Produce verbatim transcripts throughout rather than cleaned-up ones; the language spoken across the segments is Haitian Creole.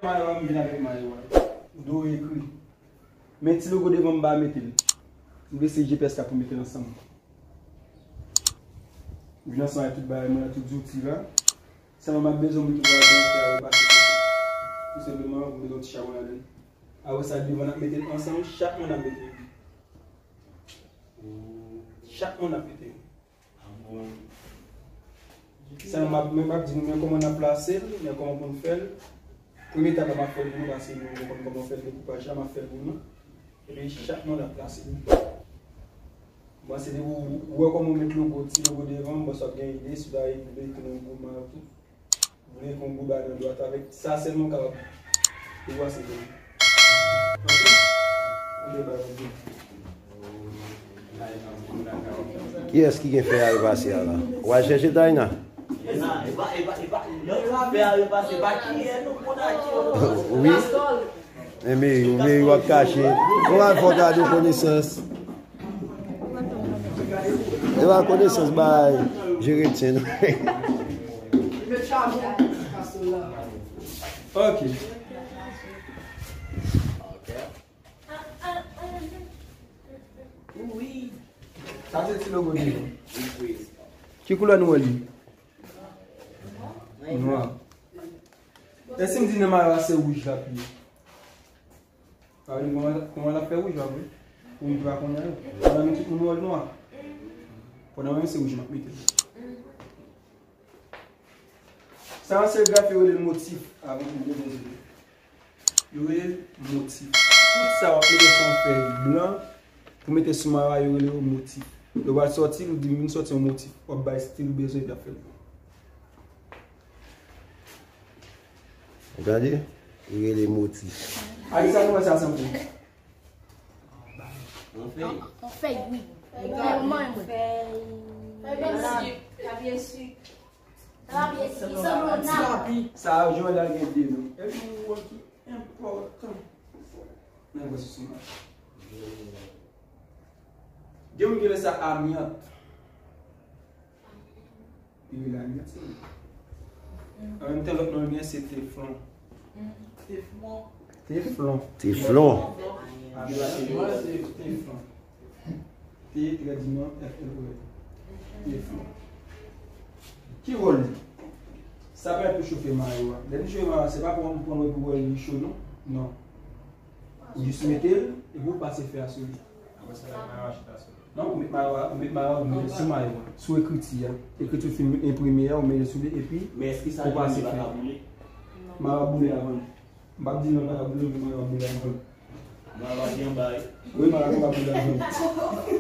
Mayo a, m vin avèk mayo a. Ou dwe ekri. Men ti logo devan m pa mete l. M vle se G P S la pou mete l ansanm. Vin ansanm avèk tout bagay mwen, tout zouti la. Sèlman m ap bezwen moun ki pral fè repase. Tou senpleman, m bezwen yon ti chabon ladan l. Apre sa, devan n ap mete l ansanm, chak moun ap mete l. Chak moun ap mete l. Sèlman m ap, mwen m ap di nou men kòman n ap plase l, men kòman pou n fè l. Premye etap la m ap fè l pou nou, paske nou konn kòman fè l dekoupaj la, m ap fè l pou nou. Epi chak moun ap plase l. Bon, se depi ou wè kòman ou met logo, ti logo devan, bon, sa w gen ide, si w ta vle ekri nan gwo mayo tou. Vle konn gouda nan dwat avèk sa sèlman w kapab. Ou wè se vre. Ok? Antre ba yo di. Kiyès ki gen fè a repase a la? W al chèche Taina? Epa, epa, epa, epa, lè w fè a repase, pa kiyè nou konn a ki yo. Wi. Enben, ou men w ap kache. Ou al fè w kado konesans. E pa konesans bay, je retiens. Ok. Sa se ti logo li. Ki koulè nou wè li? Nwa. E si m di nan mayo a se wouj l ap ye? Sa vle di kòman, kòman l ap fè wouj la vre? Pou moun ki pa konnen anyen. Pandan men tout moun wè l nwa. Pandan mwen se wouj m ap mete. Sa an serigrafi yo rele l motif avan pou byen bezwen. Yo rele l motif. Tout sa w ap mete sou yon fèy blan pou mete sou mayo a, yo rele yo motif. Lè w al sòti l, ou di m vin sòti yon motif. W ap bay stil ou bezwen epi ap fè l. Ou tande? Li rele motif. A ki sa nou wè sa sanble? Yon fèy. Yon fèy, wi. Fèy manman mwen. Fèy. Fèy papye sik. Papye sik. Li sanble yon nap. Sa a, Joël al gen de non. Epi yon mo ki enpòtan. Men vwè sou sou mayo. Gen moun ki rele sa amyant. Li rele amyant, se vre. An menm tan, lòt non l gen se teflon. Teflon. Teflon. Teflon. Amyant, se teflon. T, trè dinò, F L O N. Teflon. Ki wòl li? Sa pèmèt pou chofe mayo a. Lè li chofe mayo a, se pa pou w pran l pou wè li cho, non. Non. Ou jis mete l, epi w pase fè a sou li. Apre sa, la, mayo a chita sou li. Non, ou met mayo a, ou met mayo a, ou met sou mayo a. Sou ekriti a. Ekriti w fin enprime a, ou mete sou li, epi ou pase fè. Men èske sa ki boule pa ka boule? Mayo a boule avan. M p ap di non, l pa ka boule, men mayo a boule avan. Mayo a byen bay. Wi, mayo a ka boule avan.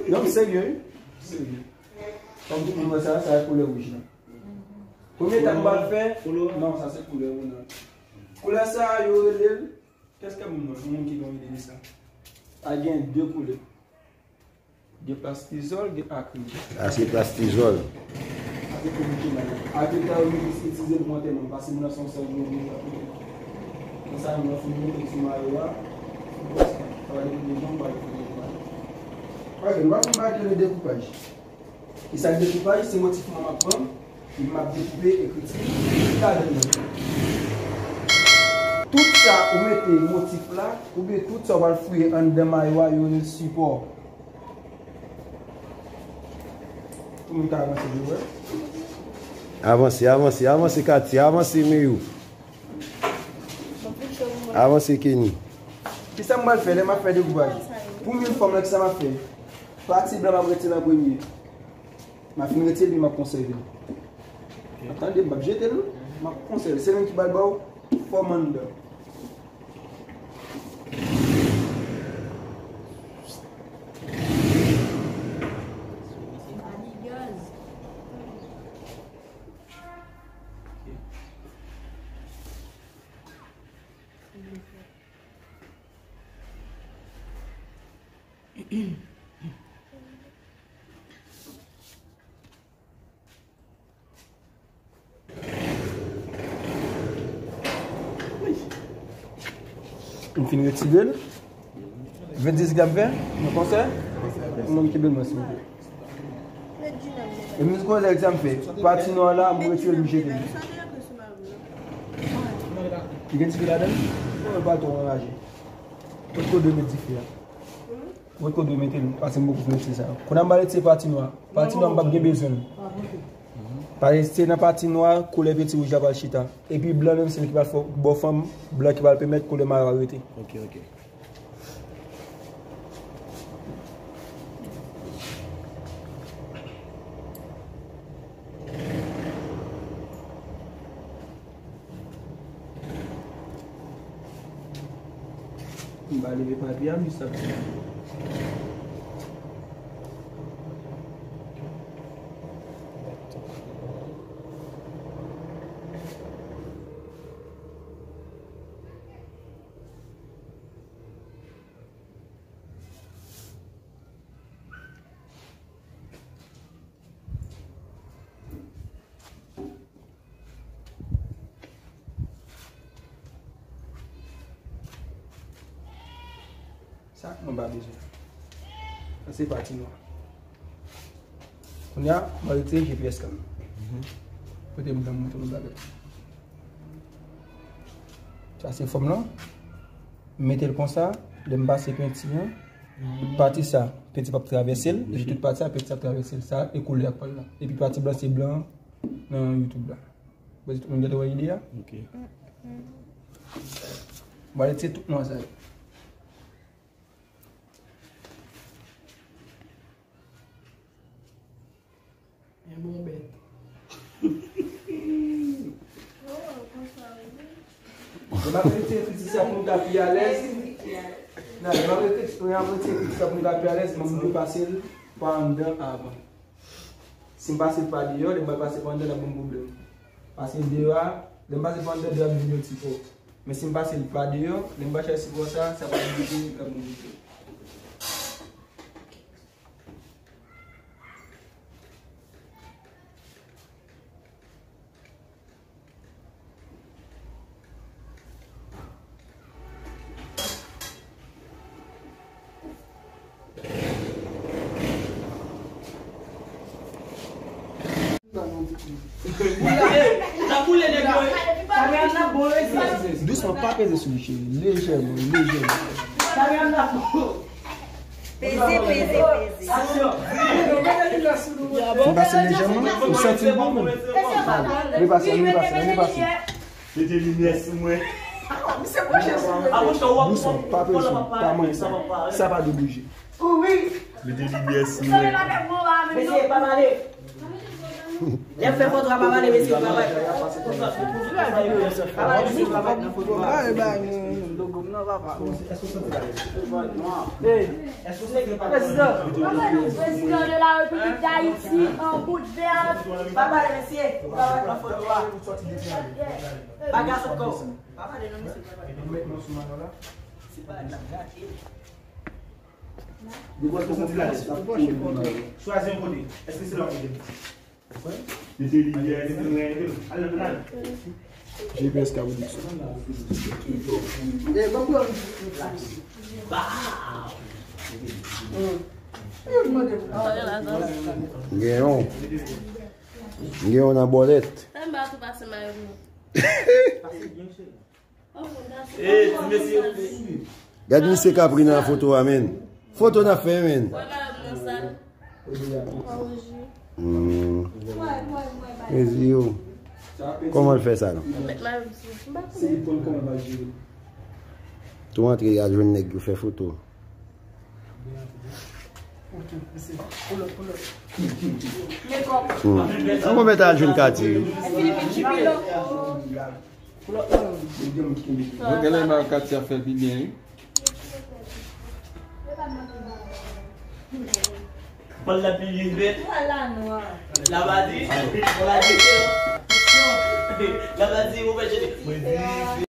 Non, m serye, wi. M serye. Kòm tout moun wè sa, sa e koulè wouj la. Premye etap m pral fè, non, sa se koulè, wi, non. Koulè sa a, yo rele l Kès ke moun nan, yon moun ki gen yon ide de sa? A gen de koulè. Gen plastizòl, gen akrilik. Sa se plastizòl. Sa se koulè ki la. Akrilik la, yo plis itilize pou antèman, paske moun nan se yon sèl moun ki ap fè. Kon sa, moun nan fin mete sou mayo a, sa va depi de jan, va depi de jan. Ok, nou va fè yon bagay ki rele dekoupaj. E sa k dekoupaj, se motif mwen m ap pran, epi m ap dekoupe ekriti ki ladan l. Tout sa ou mete motif la, oubyen tout sa w al fouye anndan mayo a, yo rele l sipò. Tout moun ka avanse, nou wè. Avanse, avanse, avanse, Katia, avanse, Meyou. Avanse, Kenny. Kisa m pral fè lè m ap fè dekoupaj? Pou m yon fòm la, kisa m ap fè? Pati blan m ap retire an premye. M ap fin retire l, epi m ap konsève l. Tande, m p ap jete l, non. M ap konsève l. Se menm ki pral ba w fòm anndan. M fin retire l. Venndiz gram fè, mwen konsè. Moun ki byen mwen, silvouplè. E m di konsè sa m fè. Pati nò la, m retire l, m jete l. Li gen dife ladan l? Non, li pa twò anraje. Kot kote w dwe met dife a? Kot kote w dwe mete l? Paske m poko konn mete sa. Kounye a m pral retire pati nwa. Pati nwa m p ap gen bezwen l. Paske se nan pati nwa koulè peti wouj la pral chita. Epi blan menm se li ki pral fè bò fanm, blan ki pral pèmèt koulè mayo a rete. Ok, ok. M pa leve papye a, m jis ap. Sa mwen pa bezwen. Sa se pati nwa. Kounye a, mwen retire G P S kanmenm. Kote m nan mwen tou bagay. Sa se fòm lan. M mete l konsa, lè m pase penti an, pati sa, penti p ap travèse l, epi tout pati sa, penti ap travèse l. Sa e koulè ak pal la. Epi pati blan se blan nan YouTube la. Mwen di tout moun gentan wè ide a. Ok. Mwen retire tout nwa sa yo. Men bon bèt. Lè m ap retire piti sa pou m ka pi alèz. Non, lè m ap retire, lè m ap retire piti sa pou m ka pi alèz, mwen m dwe pase l pa anndan avan. Si m pase l pa deyò, lè m pral pase pa anndan, l ap ban m pwoblèm. Paske deyò a, lè m pase pa anndan, deyò a vin yon ti fò. Men si m pase l pa deyò, lè m pral chèche sipò sa, sa pral vin, l ap ban m pwoblèm. Dousman, pa peze sou li, cheri. Lejèman, lejèman. Peze, peze, peze. Aksyon. Fè m pase lejèman, m santi l bon menm. Ann pase, ann pase, ann pase. Mete limyè sou mwen. Dousman, pa peze sou li, pa manyen sa. Sa pa dwe bouje. Mete limyè sou mwen. Mesye, pa pale. Lè m fè foto a, pa pale, mesye, pa pale. Pa pale, mesye, pa pale nan foto a. Prezidan, prezidan de la Repiblik Dayiti, an bout vèb. Pa pale, mesye, pa pale nan foto a. Pa gason kò. Pa pale non, mesye, pa pale. Se pa la gate. Chwazi yon kote. Èske se la w mete? Mete limyè, mete lwen, mete l. Al nan kanal. G P S ka pou nou sa. Gen yon. Gen yon nan bòlèt. Sa m pa tou pase mayo nou. Gad misye k ap ri nan foto a, menn. Foto n ap fè, menn. Hmm. Mezi yo. Kòman l fè sa la? Tou antre al jwenn nèg yo fè foto. Hmm. An bon mèt al jwenn Katy wi. Mwen genlè m ak Katy ap fè pi byen wi. Pal la pi byen vèt. La pa di, la pa di, la pa di, ou fè jeni.